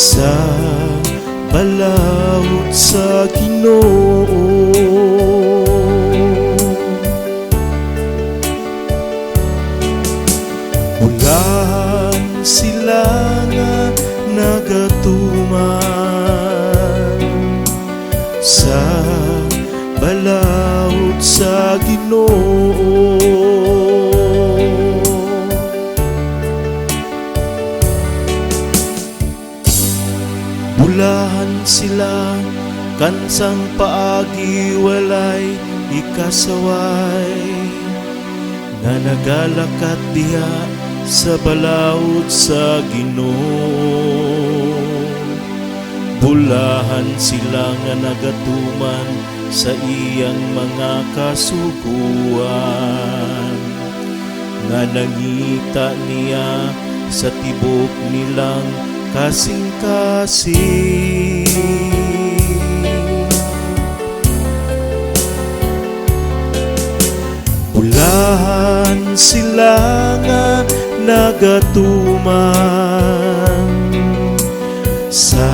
Sa balaod sa Ginoo. Bulahan sila nga nagatuman sa balaod sa Ginoo. Bulahan sila kansang paagi walay ikasaway, nga nagalakat diha sa balaod sa Ginoo. Bulahan sila nga nagatuman sa iyang mga kasuguan, nga nangita niya sa tibok nilang kasing-kasing. Bulahan sila nga nagatuman sa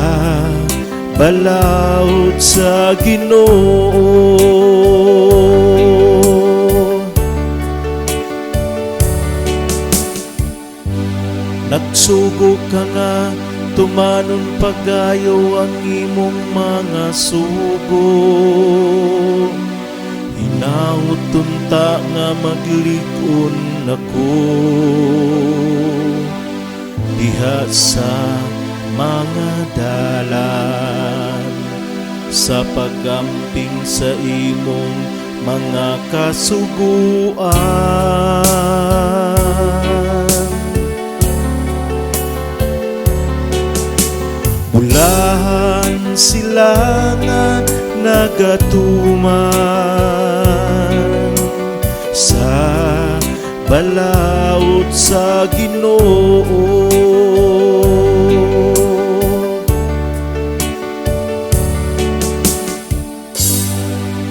balaod sa Ginoo. Nagsugo ka nga tumanon pagayo ang imong mga sugo. Hinaut unta nga maglig-on ako diha sa mga dalan, sa pagamping sa imong mga kasuguan. Bulahan sila nga nagatuman sa balaod sa Ginoo.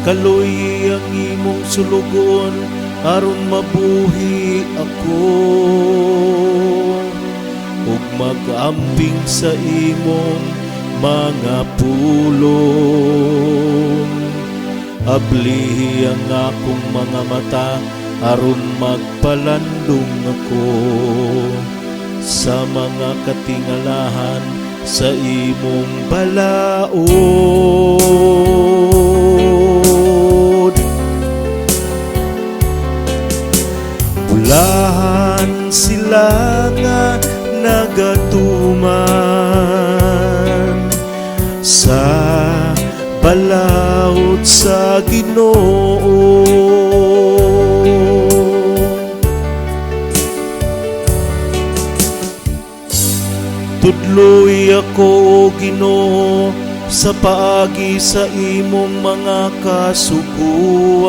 Kaluoyi ang imong sulugoon aron mabuhi ako ug mag-amping sa imong mga pulong. Ablihi ang akong mga mata aron magpalandong ako sa mga katingalahan sa imong balaod. Bulahan sila nga nagatuman sa balaod sa Ginoo. Tudloy ako, o Ginoo, sa paagi sa imong mga kasuguan,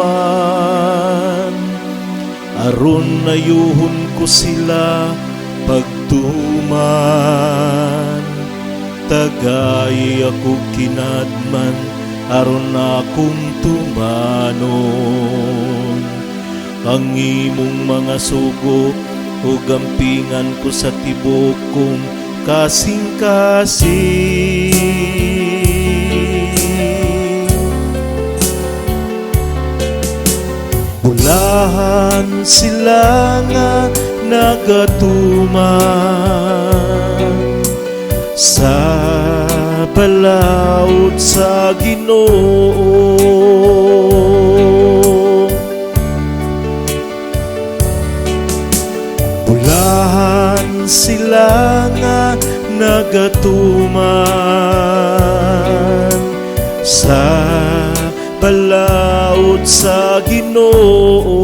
aron nayuhon ko sila pagtuman. Tagay ako kinadman aron akong tumanon ang imong mga sugo ug ampingan ko sa tibok kong kasing-kasing. Bulahan sila nga nagatuman sa balaod sa Ginoo. Bulahan sila nga nagatuman sa balaod sa Ginoo.